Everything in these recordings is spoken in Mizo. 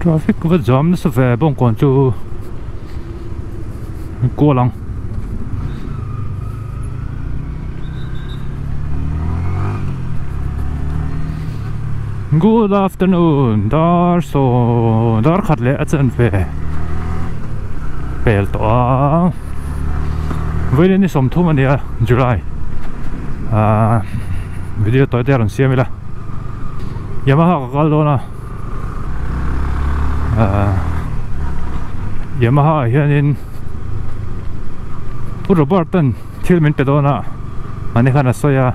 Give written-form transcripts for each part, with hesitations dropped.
Traffic va jam nasa ve bawngkawn chu kual ang. Good afternoon dar saw dar khat leh a chen ve pel tawh a vawiin ni 30 a nia July ah video tawi te a rawn siam ila Yamaha ka kal dawn a ah Yamaha ah hianin Pu Robert an thil min pe dawn a mahni khan a sawi a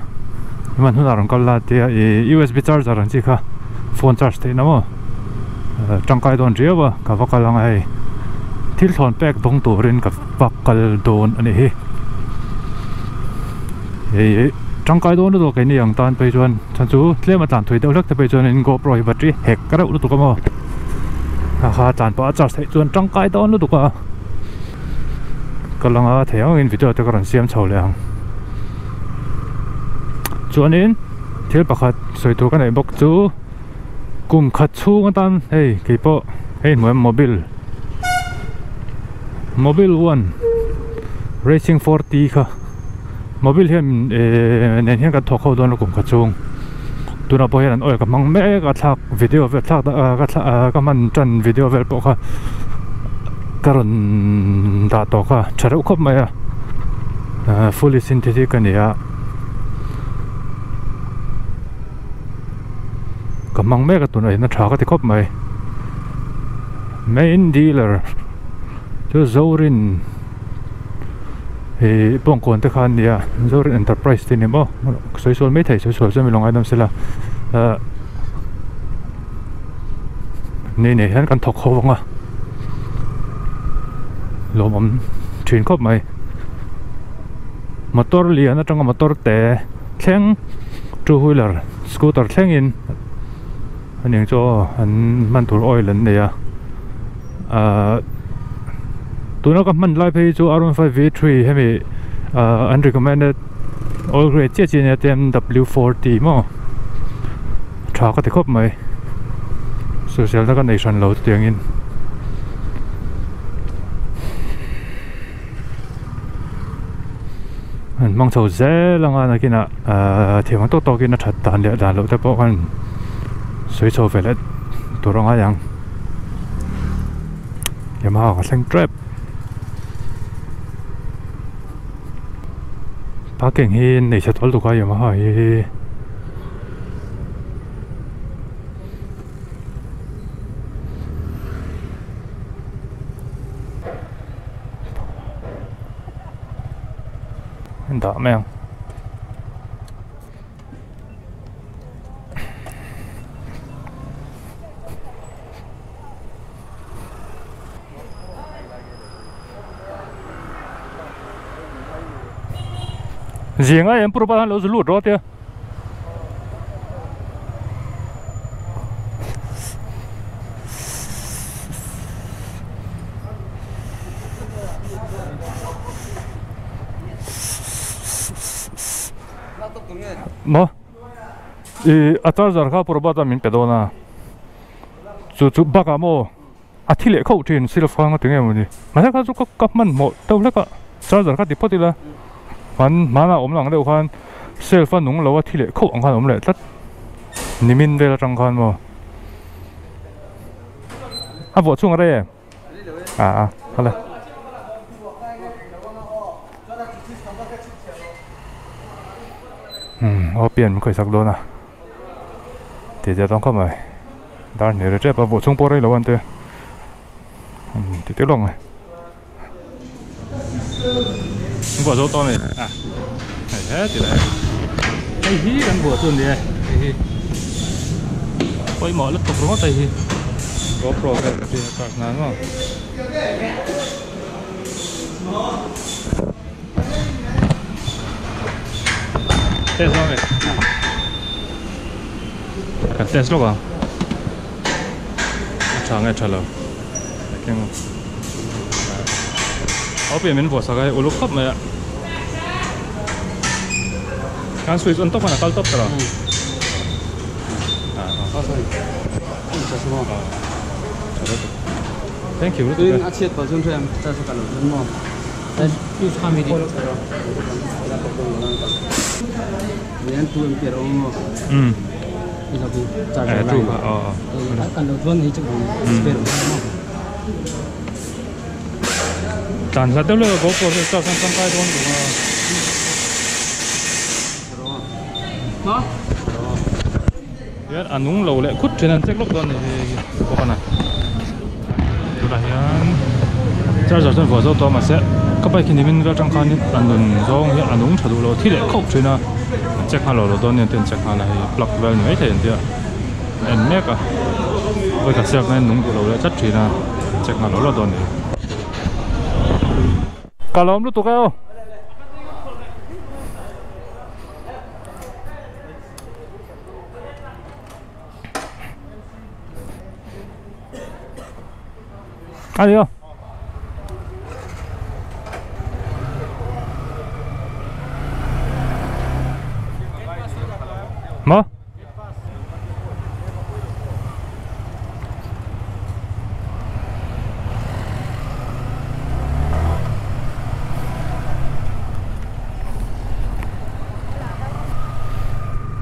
hman hunah rawn kal la tia ih U_S_B charger ang chi kha phone charge theih na maw tangkai dawn riau a ka va kal ang a hei thil thlawn pek dawng turin ka va kal dawn a nih hi ih tangkai dawn lutuk keini ang tan phei chuan chhan chu tlem a tlan thui deuh hlek te phei chuan in GoPro hi battery hek reuh lutuk a maw kha kha tlan pah a charge theih chuan tangkai dawn lutuk a. Ka lang a thei angin video te ka rawn siam chho leh ang chuanin thil pakhat sawi tur ka neih bawk chu kum khat chhung atan hei keipawh hei hmuh mobil mobil one racing 40 kha mobil hian ehh nen hian kan thawk ho dawn a kum khat chhung tunah pawh hian an oil ka hmang mek a thlak video vel thlak ka thla ka hman tan video vel pawh kha ka rawn dah tawh kha tha reuh khawp mai a fully synthetic a ni a ka hmang mek a tunah hian a tha ka ti khawp mai main dealer chu Zorin. Ih bawngkawn te kha an nia Zorin enterprise te ni maw sawi sual mai thei sawi sual chuan mi lo ngaidam sela ah ni nei hian kan thawk ho vang a lawmawm thin khawp mai motor lian atanga motor te thleng two wheeler scooter thlengin a ning chu aw an hman tur oil an nei a ahh tuna ka hman lai phei chu R15 V3 hemi ahh an recommended oil grade chiah chiah ania ten W40 maw tha ka ti khawp mai sawisel na ka nei hran lo chutiangin. An hmang chho zel anga nakinah ahh thiam ang tawk tawkin a that dan leh dan loh te pawh khan sawi chho ve leh tur a ngai ang Yamaha ka thleng tep parking hi nei chhe tawlh tuk a Yamaha hi. Dah mai ang. Zinga em pur pa lo zu lut rawh tia. Maw ih a charger kha purbat a min pe dawn a chu chu bakah maw a thi leh khauh thin silf kha tinge mawni mahse kha chu ka hmanhmawh deuh hlek a charger kha ti phawt ila hman hmanah awm lang deuh khan self a nung lo a thi leh khauh ang khan a awm leh tlat nimin vel atang khan maw. A vuah chhung a rei em? A a kal e. Umm aw pian min khawih sak dawn a tih zia dawn khawp mai dar hnih ri tep a vuah chhung pawh rei lo a an ti umm ti teuh lawk mai. An buah zo tawh a ni a hei heti lai hei hi kan buah chu a ni e hei hi pawimawh lutuk ringawt hei hi GoPro vel ka ṭin a charge nan maw. Test dawn a ni kan test lawk ang a tha nge tha lo. Aw pian min vuah sak a hei uluk khawp mai a khan switch on tawp khan a kal tawp ta lo Thank you. A chhiat pawh chuan hriat ang charge a kal loh chuan maw hian 2 ampere a awm maw i lo charger line a kal loh chuan hei chu spare awm maw tlan hlat deuh leh GoPro hi charge an tangkai dawn duh a hian a nung lo leh khut thin an check lawk dawn a ni hei bawk a na tunah hian charger chuan vuah zo tawh mahse ka bike hi nimin vel atang khanin a nun zawng hian a nung tha duh lo thi leh khauh thin a an check nghal lo lo dawn nia an check nghal a hei plug vel ni maithei an tia an en mek a vawikhat siak na hian nung duh lo leh tlat thin a an check nghal lo lo dawn a ni. Ka lawm lutuk e aw. Ayo. Maw?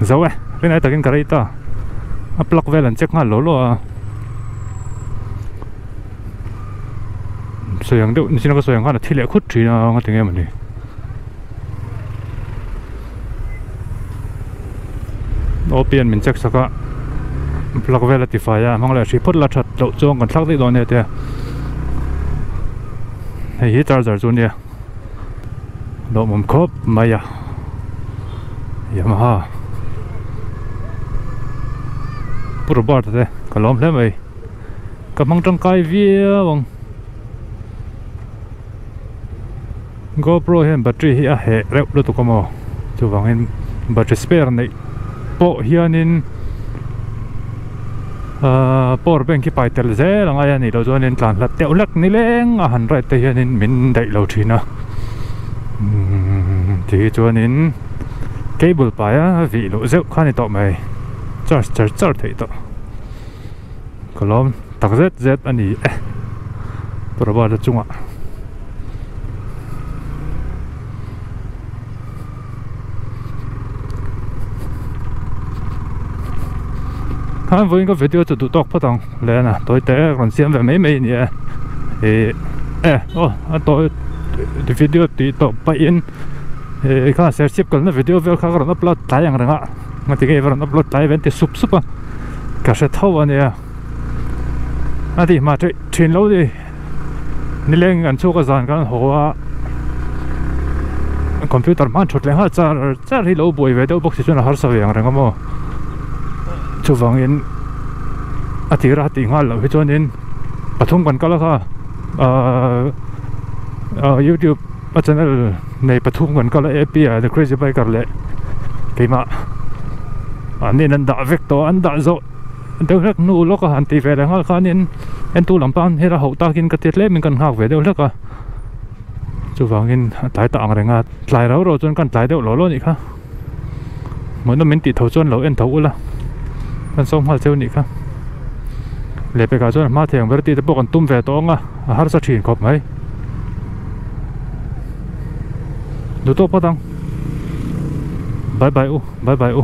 Zo e rinai takin ka rei ta a plug vel an check nghal lo lo a sawi ang deuh nichin a ka sawi ang khan a thi leh khut thin a nga tinge mawni. Opian min check sak a plug vel a ti fai a hmang leh hrih phawt la that loh chuan kan thlak daih dawn nia tia hei hi charger chu ania lawmawm khawp mai a Yamaha Pu Robert a te ka lawm hle mai ka hmang tangkai viau ang. GoPro hian battery hi a heh reuh lutuk a maw chuvangin battery spare neih pawh hianin ahh power bank hi pai tel zel a ngai a nih loh chuanin tlan hlat deuh hlek ni leng a han ride te hianin min daih lo thin a umm ti hi chuanin cable pai a vih luh zeuh kha a ni tawh mai charge char char theih tawh ka lawm. Tak zet zet a ni e Prabhat a chungah. Khan vawiin ka video chu duh tawk phawt ang le na tawi te rawn siam ve mai mai a ni e ih e aw a tawi video tih tawh pahin ih kha serchhip kalna video vel kha ka rawn upload tlai ang reng a ngatinge i va rawn upload tlai ve an ti sup sup a ka hre tho a nia. A tih hma theih thin lo ni nileng an chhuak a zan kan haw a computer hman thut leh nghal char char hi lo buai ve deuh bawk si chuan a harsa ve ang reng a maw chuvangin a tira tih nghal loh hi chuanin pathum kan kal a kha ahh ahh youtube a channel nei pathum kan kal a ap ah the crazy biker leh keimah an nen an dah vek tawh a an dah zawh. Deuh hlek hnu lawk a han tih ve leh nghal khanin entu lam pang hera hauh takin ka ti tlemin kan nghak ve deuh hlek a chuvangin a tlai ta ang reng a tlai rau rau chuan kan tlai deuh lo lo anih kha hmuhnawm min tih tho chuan lo en tho ula kan sawm nghal cheu anih kha lehpekah chuan a hma thei ang ber tih te pawh kan tum ve tawh ang a a harsa thin khawp mai duh tawk phawt ang bye bye u bye bye u.